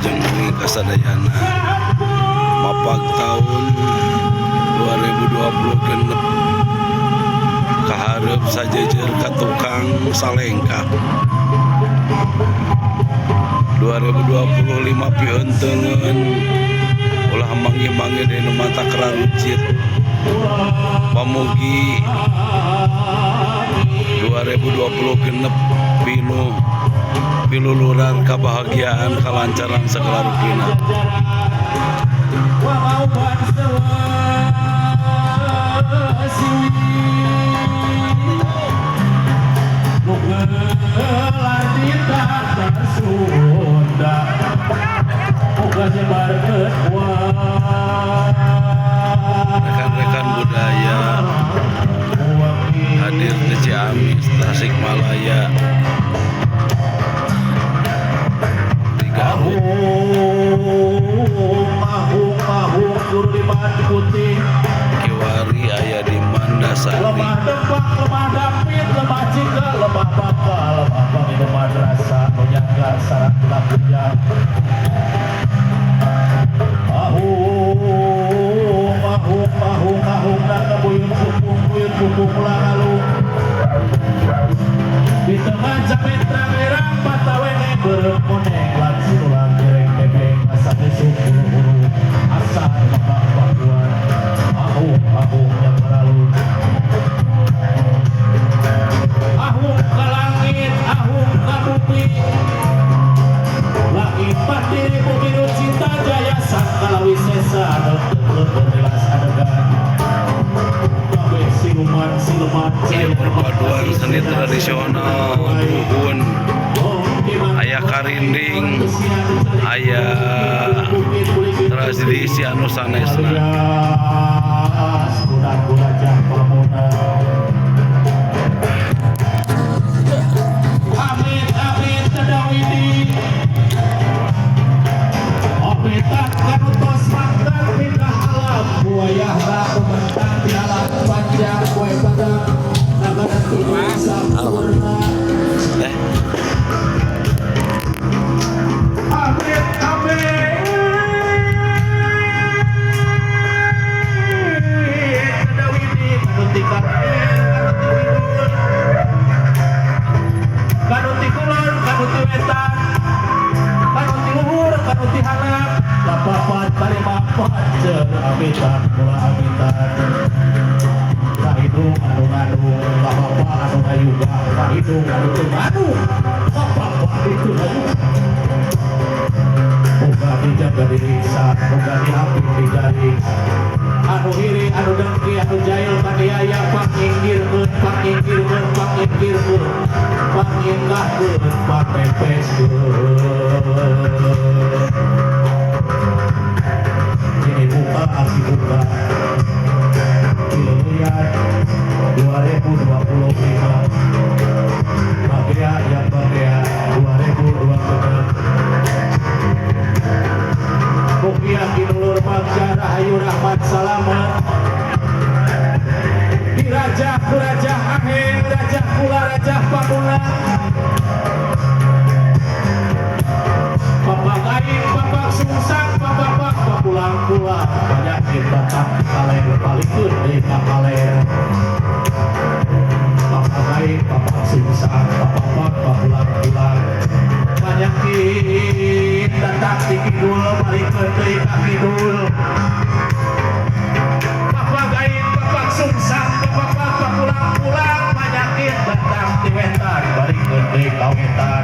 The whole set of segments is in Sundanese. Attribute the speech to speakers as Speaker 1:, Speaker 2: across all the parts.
Speaker 1: Wilujeng wengi kasadayana. Mapag tahun 2026 kaharep sajejer ka tukang salengkah. 2025 piheunteungeun, ulah manggih-manggih deui nu matak rarucit. Pamugi 2026 pinuh piluluran kebahagiaan, kelancaran segala rupina. Rekan-rekan budaya hadir di Ciamis, Tasikmalaya, di Garut.
Speaker 2: Ahung, ahung, guru liman putih.
Speaker 1: Kiwari aya di Mandasari.
Speaker 2: Lemah Depak, lemah Dapit, lemah Cika, lemah Bangka, lemah Paminuman rasa nu nyangga sarang tulang bujang. Ahung, ahung, ahung, ahung, naga buyut pupung, buyut pupung ulang. Di tengah jamet terang patawene beureum koneng lan sinulang gereng bebeng asa besuk buru-buru asa maka pakuan ahung ahung yang berlalu. Ahung ka langit, ahung ka bumi, langit mandiri, bumi nu cinta jaya, sangkala wisesa leukeut jelas adegan kabeh siluman siluman.
Speaker 1: Ieu perpaduan seni tradisional buhun, aya karinding, aya tradisi anu sanesna.
Speaker 2: Amin amin tadawidi. Omitan kanutos mangkat pindah alam buayahna pementang di alam panjang kue padang nagara sampurna.
Speaker 1: Eh.
Speaker 2: Amin amin tadawidi kanuti kaler, kanuti kidul, kanuti kulon, kanuti wetan, kanuti luhur, kanuti handap, kapapat kalima pancer amitan kula amitan. Ka hidung anu ngandung, ka bapa anu ngayuga, ka hidung anu teu ngandung, ka bapa itu ngayuga. Moga dijaga diriksa, moga diapit dijaring. Anu iri, anu dengki, anu jail kaniaya panginggirkeun, panginggirkeun, panginggirkeun, panginggahkeun, pangpepeskeun. Ini buka, aki buka. Pileuyat 2025. Bagea yang bagea 2026. Mugia kinulur bagja rahayu rahmat salamet. Dirajah kurajah aheng, rajah kula rajah pamula. Papak aing, papak sungsang, papapak papulang-pulang. Penyakit datang di kaler, balikeun deui ka kaler. Papak aing, papak sungsang, papapak papulang-pulang. Penyakit datang di kidul, balikeun deui ka kidul. Papak aing, papak sungsang, papapak papulang-pulang. Penyakit datang di wetan, balikeun deui ka wetan.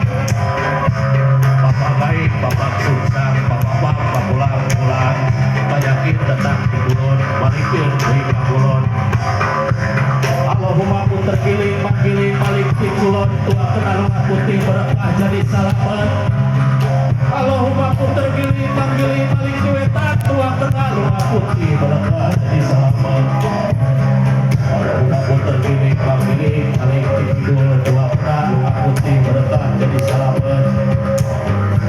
Speaker 2: Papak aing, papak sungsang, papapak papulang-pulang. Penyakit datang di kulon, balikeun deui ka kulon. Allahumma puter giling, manggiling, balik di kulon, tuakeun anu putih berkah jadi salamet. Allahumma puter giling, manggiling, balik di wetan, tuakeun anu putih berkah jadi salamet. Allahumma puter giling, manggiling, balik di kidul, tuakeun anu putih berkah jadi salamet.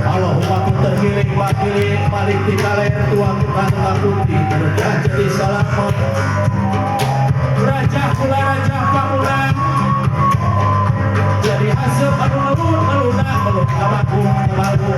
Speaker 2: Allahumma puter giling, manggiling, balik di kaler, tuakeun anu putih berkah jadi salamet. Raja kula raja pamulang jadi haseup anu lelur meluna meluk kabaku kamalu.